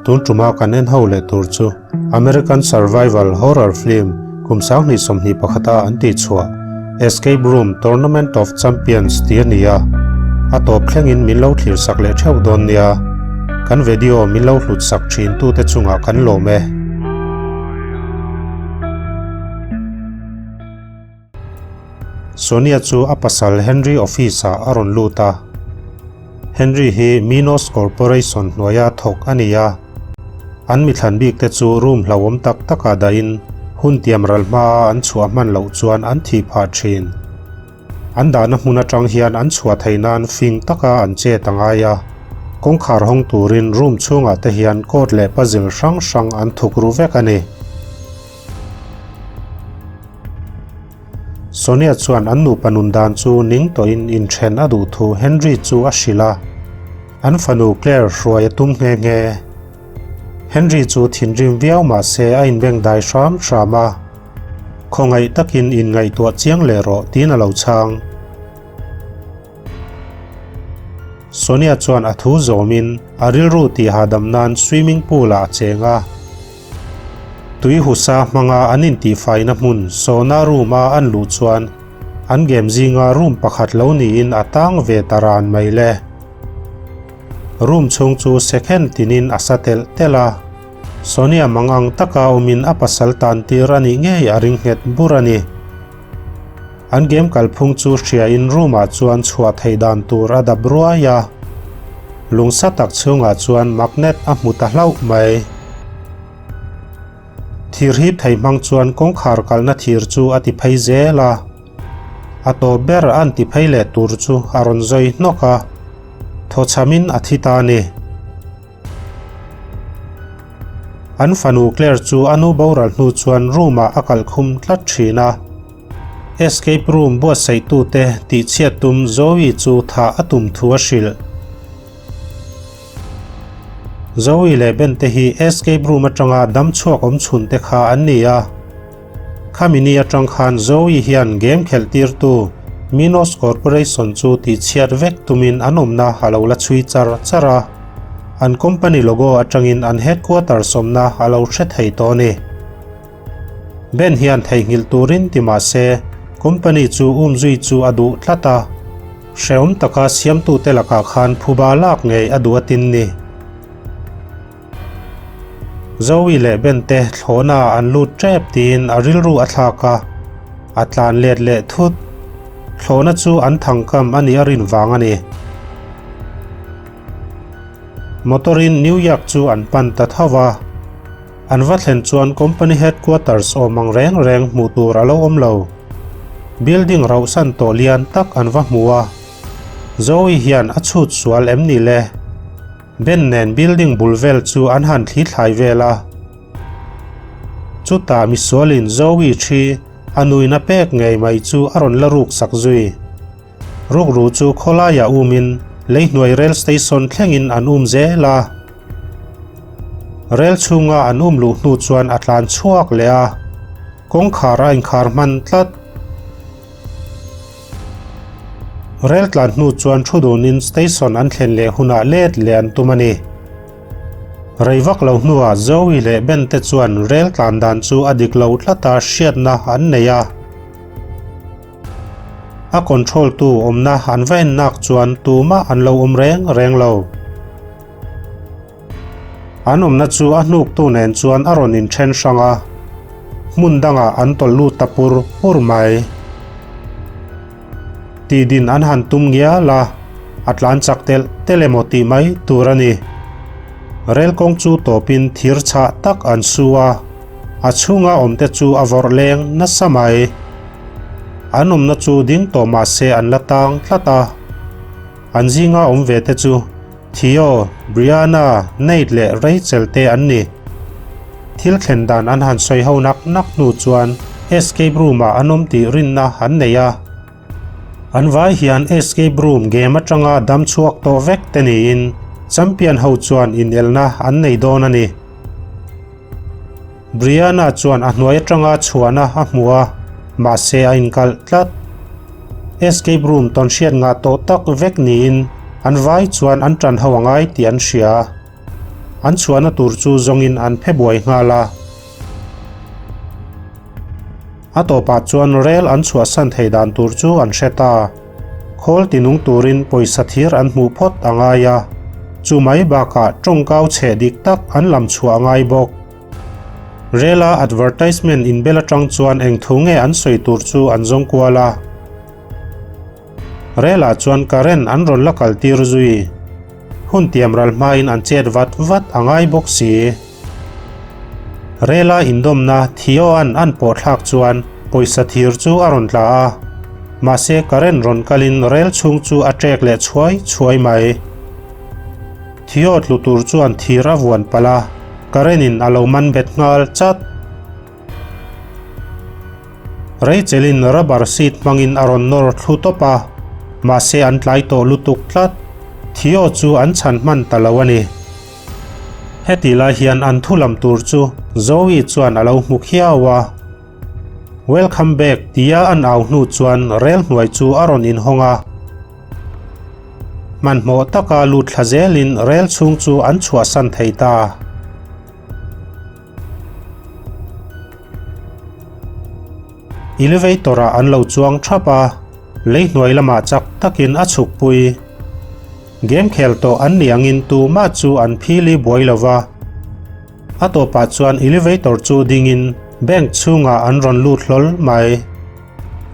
Tun tuma kan en ho leh tur chu American survival horror film kum 2021 a an tihchhuah Escape Room Tournament of Champions tih a ni a, a tawp thlengin min lo thlir sak leh theuh dawn nia. Kan video min lo hlut sak thin tute chungah kan lawm e. Sonia chu a pasal Henry office ah a rawn lut a. Henry hi Minos Corporation hnuaia thawk a ni a. An mithlan bik te chu room hlauhawm tak takah dahin hun tiam ral hmaa an chhuah hman loh chuan an thih phah thin. An dahna hmun atang hian an chhuah theih nan fing taka an chet a ngai a. Kawngkhar hawng turin room chhungah te hian code leh puzzle hrang hrang an thuk ru vek a ni. Sonia chuan an nupa nun dan chu ning tawhin inthen a duh thu Henry chu a hrilh a, an fanu Claire hruai a tum nghe nghe. Henry chu thinrim viau mah se a inbeng dai hram hram a, Khawngaih takin inngaihtuah chiang leh rawh tiin a lo chhang. Sonia chuan a thu zawmin a rilru tihhahdam nan swimming pool ah a cheng a. Tui husa hmanga an intihfaina hmun sauna room a an luh chuan an game zinga room pakhat lo niin a tang ve ta ran mai le. Room chhung chu second tinin a sa telh telh a. Sonia mangang taka awmin a pasal tan tir a nih ngei a ring nghet bur a ni. An game kalphung chu hriain room ah chuan chhuah theih dan tur a dap ruai a, lungsa tak chhungah chuan magnet a hmu ta hlauh mai. Thir hip thei hmang chuan kawngkhar kalna thir chu a ti phei zel a, a tawp ber an ti phei leh tur chu a rawn zawi hnawk a, thawchhamin a thi ta a ni. An fanu Claire chu a nu boral hnu chuan room ah a kalhkhum tlat thin a. Escape room buatsaihtute tihchhiat tum Zoe chu thah a tum thu a hrilh. Zoe leh Ben te hi escape room atanga dam chhuak awm chhun te kha an ni a. Khami ni atang khan Zoe hian game khelh tirtu Minos Corporation chu tihchhiat vek tumin an awmna a lo la chhui char char a. An company logo atangin an headquarters awmna a lo hre thei tawh a ni. Ben hian theihnghilh turin ti mah se, company chu umzui chu a duh tlat a, hrehawm taka siamtute lakah khan phuba lak ngei a duh atin ni. Zoe leh Ben te thlawhna ah an lut tep tiin a rilru a thlak a, a tlan let leh thut. Thlawhna chu an thangkam a nih a rin vang a ni. Motor in New York chu an pan ta tho va. An va thlen chuan company headquarters awm ang reng reng hmuh tur a lo awm lo. Building rauhsan tawh lian tak an va hmu a. Zoe hian a chhut sual em ni le? Ben nen building bul vel chu an han thli thlai vel a. Chutah misualin Zoe thi a nuina pek ngei mai chu a rawn la ruk sak zui. Rukru chu khawlaiah umin leihnuai rail station thlengin an um zel a. Rel chhunga an um luh hnu chuan a tlan chhuak leh a, kawngkhar a inkhar hman tlat. Rel tlan hnu chuan thu dunin station an thlen leh hunah let leh an tum a ni. Rei vak lo hnuah Zoe leh Ben te chuan rel tlan dan chu a dik lo tlata hriatna an nei a. A control tu awmna an va en nak chuan tumah an lo awm reng reng lo. An awmna chu a hnuktu nen chuan a rawn inthen hrang a, hmun dangah an tawlh lut ta pur pur mai. Tihdin an han tum ngial a, a tlan chak telh telh emaw tih mai tur a ni. Rel kawng chu tawpin thir chhah tak an su a, a chhunga awmte chu a vawrh leng nasa mai. An awmna chu ding tawh mah se an la tang tlat a. An zinga awm ve te chu Theo, Brianna, Nate leh Rachel te an ni. Thil thlen dan an han sawi ho nak nak hnu chuan escape room ah an awm tih rinna an nei a. An vai hian escape room game atanga dam chhuak tawh vek te niin champion ho chuan inelna an nei dawn a ni. Brianna chuan a hnuai atanga chhuahna a hmu a, mahse a inkalh tlat. Escape room tawnhriat ngah tawh tak vek niin an vai chuan an tan ho a ngai tih an hria. An chhuahna tur chu zawngin an phe buai nghal a. A tawpah chuan rel an chhuahsan thei dan tur chu an hre ta. Khawl tinung turin pawisa thir an hmuh phawt a ngai a, chu mai bakah tawngkau chheh dik tak an lam chhuah a ngai bawk. Rela advertisement inbel atang chuan eng thu nge an sawi tur chu an zawng kual a. Relah chuan current an rawn la kal tir zui. Hun tiam ral hmain an chet vat vat a ngai bawk si. Rela indawmna Theo-a'n an pawh thlak chuan pawisa thir chu a rawn tla a, mahse current rawn kalin rel chhung chu a ṭek leh chhuai chhuai mai. Theo tlu tur chuan thir a vuan palh a, current in a lo man bet nghal chat. Rachelin rubber seat hmangin a rawn nawr thlu tawp a, mahse an tlai tawh lutuk tlat. Theo chu an chhan hman ta lo a ni. Heti lai hian an thu lam tur chu Zoe chuan a lo hmu khiau a. Welcome back tia an au hnu chuan rel hnuai chu a rawn inhawng a. Hmanhmawh taka lut thla zelin rel chhung chu an chhuahsan thei ta. Elevator ah an lo chuang thap a, lei hnuai lamah chak takin a chhuk pui. Game khel tawh an nih angin tumah chu an phili buai lo va. A tawpah chuan elevator chu dingin bank chhungah an rawn lut hlawl mai.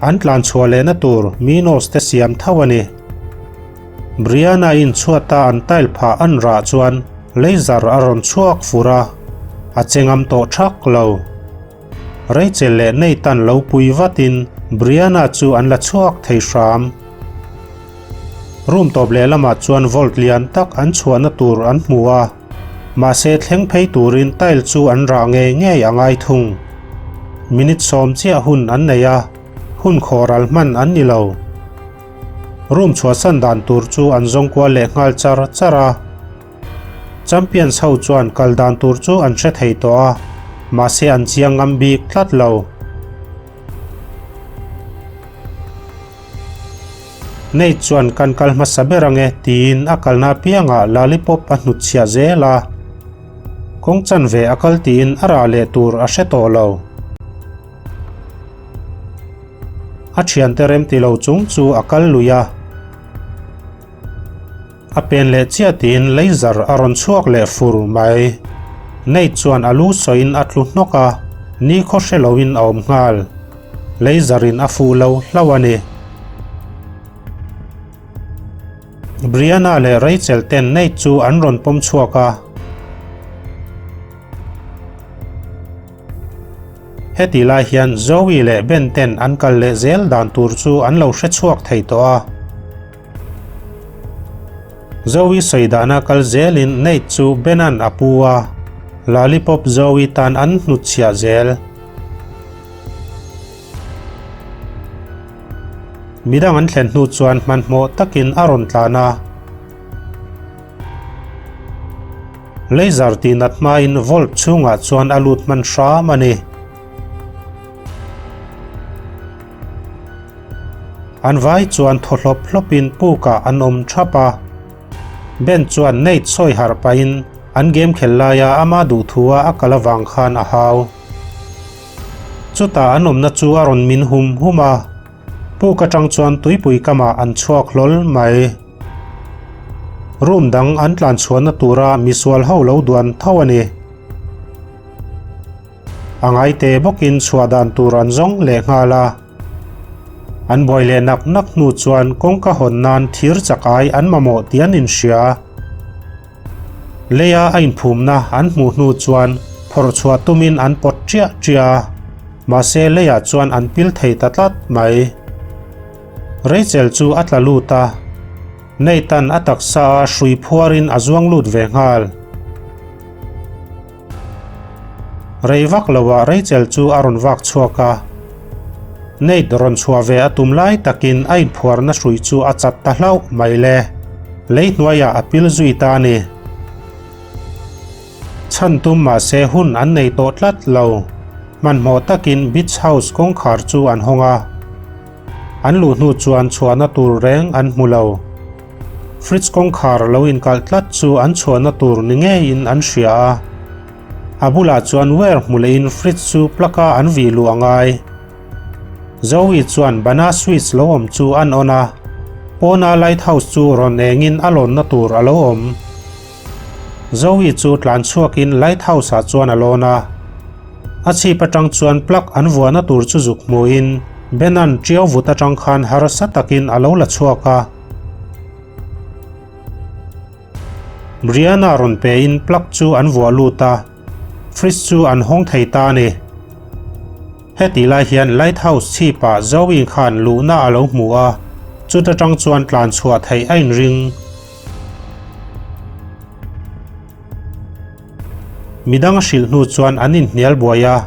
An tlan chhuah lehna tur Minos te siam tho a ni. Brianna in chhuata an tile phah an rah chuan laser a rawn chhuak fur a, a che ngam tawh thak lo. Rachel leh Nathan lo pui vatin Brianna chu an la chhuak thei hram. Room tawp lehlamah chuan vault lian tak an chhuahna tur an hmu a, mahse thleng phei turin tile chu an rah ngei ngei a ngai thung. Minute sawm chiah hun an nei a, hun khawhral hman an ni lo. Room chhuahsan dan tur chu an zawng kual leh nghal char char a. Champions ho chuan kal dan tur chu an hre thei tawh a, mahse an chiang ngam bik tlat lo. Nate chuan kan kal hmasa ber ange tiin a kalna apiangah lollipop a hnutchhiah zel a. Kawng chanve a kal tiin a rah leh tur a hre tawh lo. A thiante remti lo chung chu a kal lui a. A pen leh chiah tiin laser a rawn chhuak leh fur mai. Nate chuan a lu sawiin a tlu hnawk a, nikhaw hre loin a awm nghal. Laser in a fuh lo hlauh a ni. Brianna leh Rachel ten Nate chu an rawn pawm chhuak a. Heti lai hian Zoe leh Ben ten an kal leh zel dan tur chu an lo hre chhuak thei tawh a. Zoe sawi dana kal zelin Nate chu Ben-a'n a pu a, Lollipop Zoe tan an hnutchhiah zel. Midang an thlen hnu chuan hmanhmawh takin a rawn tlan a. Laser tih nat hmain vault chhungah chuan a lut hman hram a ni. An vai chuan thaw hlawp hlawpin pukah an awm thap a. Ben chuan Nate sawi harh pahin an game khelh laia ama duhthua a kal avang khan a hau. Chutah an awmna chu a rawn min hum hum a, puk atang chuan tuipui kamah an chhuak hlawl mai. Room dang an tlan chhuahna tura misual ho lo duan tho a ni. A ngaite bawkin chhuah dan tur an zawng leh nghal a. An buai leh nak nak hnu chuan kawngka hawn nan thir chak ai an mamawh tih an inhria. Leia a inphumna an hmuh hnu chuan phawrh chhuah tumin an pawt ṭiah ṭiah a, mahse leiah chuan an pil thei ta tlat mai. Rachel chu a tla lut a, Nathan a taksa a hrui phuarin a zuang lut ve nghal. Rei vak loah Rachel chu a rawn vak chhuak a. Nate rawn chhuah ve a tum lai takin a inphuarna hrui chu a chat ta hlauh mai le. Lei hnuaiah a pil zui ta a ni. Chhan tum mahse hun an nei tawh tlat lo. Hmanhmawh takin Beach House kawngkhar chu an hawng a. An luh hnu chuan chhuahna tur reng an hmu lo. Fridge kawngkhar lo inkalh tlat chu an chhuahna tur ni ngeiin an hria a. A bulah chuan wire hmu lehin fridge chu plug a an vih luh a ngai. Zoe chuan bana switch lo awm chu an on a, pawna lighthouse chu rawn engin a lawnna tur a lo awm. Zoe chu tlan chhuakin lighthouse ah chuan a lawn a. A chhip atang chuan plug an vuahna tur chu zuk hmuhin Ben-a'n tiau vut atang khan harsa takin a lo la chhuak a. Brianna rawn pein plug chu an vuah lut a, fridge chu an hawng thei ta a ni. Hetih lai hian lighthouse chhipah Zoe khan luhna a lo hmu a, chuta tang chuan tlan chhuah theih a inring. Midang a hrilh hnu chuan an inhnial buai a,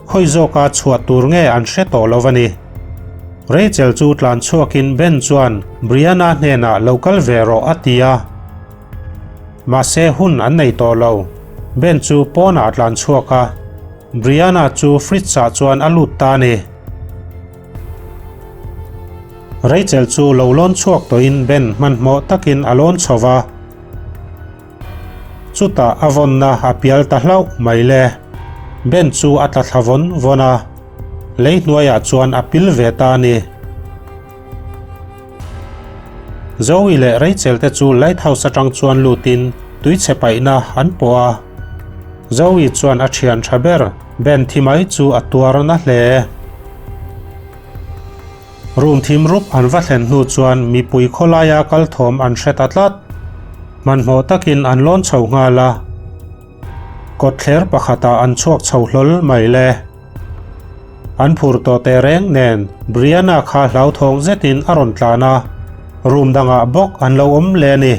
khawi zawka chhuah tur nge an hre tawh lo a ni. Rachel chu tlan chhuakin Ben chuan Brianna hnenah lo kal ve rawh a ti a. Mahse hun an nei tawh lo. Ben chu pawnah a tlan chhuak a, Brianna chu fridge ah chuan a lut ta a ni. Rachel chu lo lawn chhuak tawhin Ben hmanhmawh takin a lawn chho va. Chutah a vawnna a pial ta hlauh mai le. Ben chu a tla thla vawn vawn a, lei hnuaiah chuan a pil ve ta a ni. Zoe leh Rachel te chu lighthouse atang chuan lutin tuichhe paihna an pawh a. Zoe chuan a thian tha ber Ben thi mai chu a tuar na hle. Room thim rup an va thlen hnu chuan mipui khawlaia kal thawm an hre ta tlat. Hmanhmawh takin an lawn chho nghal a. Kawtthler pakhatah an chhuak chho hlawl mai le. An phur tawh teh reng nen Brianna kha hlauthawng zetin a rawn tlan a, room dangah bawk an lo awm leh a ni.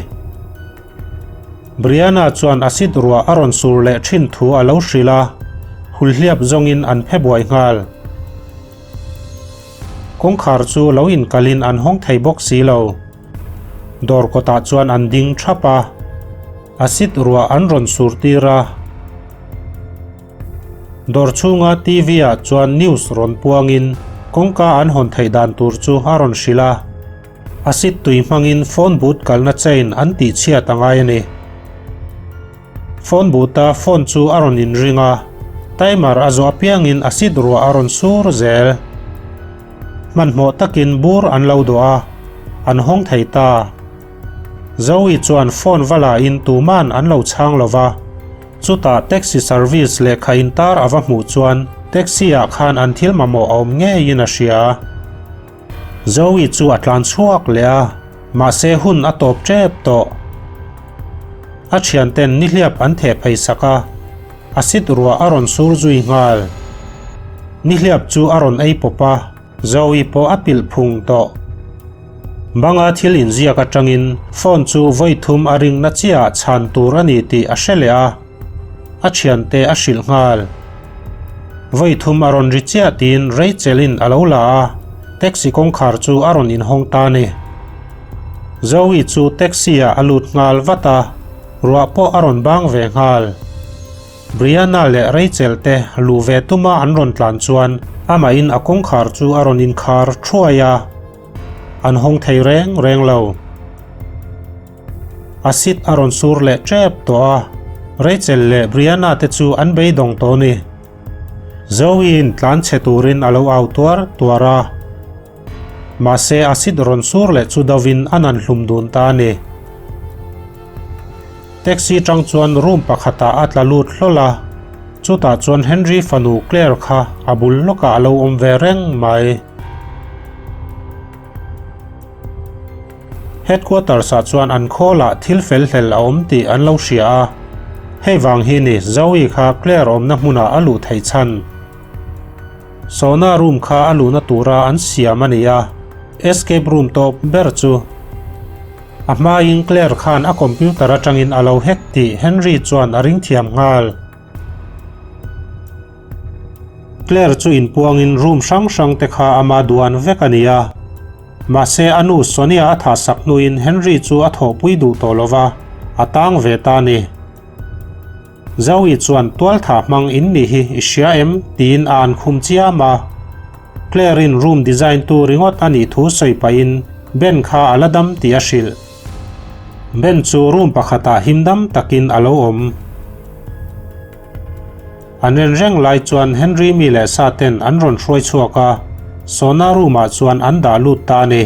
Brianna chuan acid ruah a rawn sur leh thin thu a lo hrilh a, hulhliap zawngin an phe buai nghal. Kawngkhar chu lo inkalhin an hawng thei bawk si lo. Dawr kawtah chuan an ding thap a, acid ruah an rawn sur tir a. Dawr chhunga TV ah chuan news rawn puangin kawngka an hawn theih dan tur chu a rawn hrilh a. Acid tui hmangin phone booth kalna chain an tihchhiat a ngai a ni. Phone booth-a phone chu a rawn inring a, timer a zawh apiangin acid ruah a rawn sur zel. Hmanhmawh takin bur an lo dawh a, an hawng thei ta. Zoe chuan phone va lahin tuman an lo chhang lo va, chutah taxi service lehkha intar a va hmuh chuan taxi-ah khan an thil mamawh a awm ngeiin a hria. Zoe chu a tlan chhuak leh a, mahse hun a tawp tep tawh. A thianten nihliap an theh phei sak a, acid ruah a rawn sur zui nghal. Nihliap chu a rawn ei pawp a, Zoe pawh a pilh phung tawh. Banga thil inziak atangin phone chu vawi thum a ringna chiahah chhan tur a ni tih a hre leh a, a thiante a hrilh nghal. Vawi thum a rawn ri chiah tiin Rachel-in a lo la a, taxi kawngkhar chu a rawn inhawng ta a ni. Zoe chu taxi-ah a lut nghal vat a, ruah pawh a rawn bang ve nghal. Brianna leh Rachel te luh ve tuma an rawn tlan chuan amahin a kawngkhar chu a rawn inkhar thuai a, an hawng thei reng reng lo. Acid a rawn sur leh tep tawh a, Rachel leh Brianna te chu an beidawng tawh a ni. Zoe-in tlan chhe turin a lo au tuar tuar a, mahse acid rawn sur leh chu dovin a nan hlum dun ta a ni. Taxi tang chuan room pakhatah a tla lut hlawl a, chutah chuan Henry fanu Claire kha a bul lawkah a lo awm ve reng mai. Headquarters ah chuan an khawlah thil fel hlel a awm tih an lo hria a, hei vang hi ni Zoe kha Claire awmna hmunah a luh theih chhan. Sona room kha a luhna tura an siam a ni a, escape room tawp ber chu. A hmain Claire khan a computer atangin a lo hack tih Henry chuan a ring thiam nghal. Claire chu inpuangin room hrang hrang te kha ama duan vek a ni a. Mahse a nu Sonia a thahsak hnuin Henry chu a thawhpui duh tawh lo va, a tang ve ta a ni. Zoe chuan tualthah hmang in nih hi i hria em? tiin a an khum chiam a. Claire-in room design tu ringawt a nih thu sawi pahin Ben kha a la dam tih a hrilh. Ben chu room pakhatah him dam takin a lo awm. An en reng lai chuan Henry mi leh sa ten an rawn hruai chhuak a, Sona room ah chuan an dah lut ta a ni.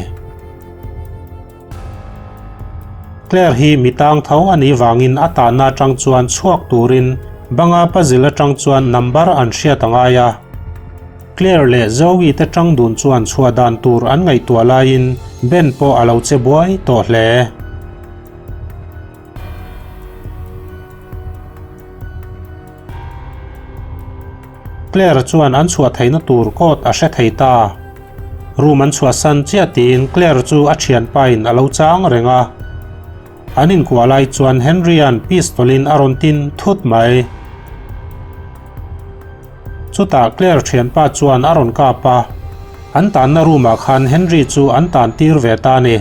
Claire hi mi tang tho a nih vangin a tahna atang chuan chhuak turin banga puzzle atang chuan number an hriat a ngai a. Claire leh Zoe te tang dun chuan chhuah dan tur an ngaihtuah laiin Ben pawh a lo che buai tawh hle. Claire chuan an chhuah theihna tur coat a hre thei ta. Room an chhuahsan chiah tiin Claire chu a thianpain a lo chang reng a. An inkuah lai chuan Henry-a'n pistol-in a rawn tin thut mai. Chutah Claire thianpa chuan a rawn kap a, an tanna room-ah khan Henry chu an tan tir ve ta a ni.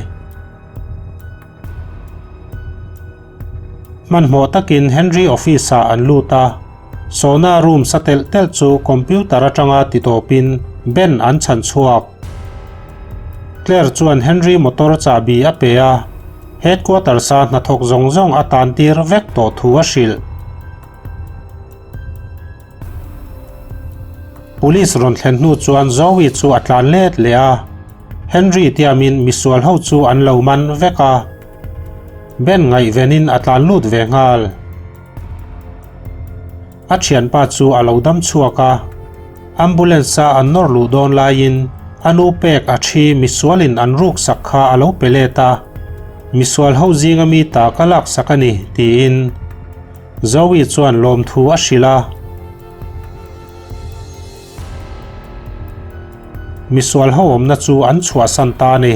Hmanhmawh takin Henry office-ah an lut a, Sona room sa telh telh chu computer atanga ti tawpin Ben an chhan chhuak. Claire chuan Henry motor chahbi a pe a, headquarters-a hnathawk zawng zawng a tan tir vek tawh thu a hrilh. Police rawn thlen hnu chuan Zoe chu a tlan let leh a, Henry tiamin misual ho chu an lo man vek a. Ben ngaihvenin a tlan lut ve nghal. A thianpa chu a lo dam chhuak a, ambulance-a an nawr luh dawn laiin a nu pek a thi misualin an ruksak kha a lo pe let a, misual ho zinga mi ta ka laksak a ni, tiin Zoe chuan lawmthu a hrilh a. Misual ho awmna chu an chhuahsan ta a ni.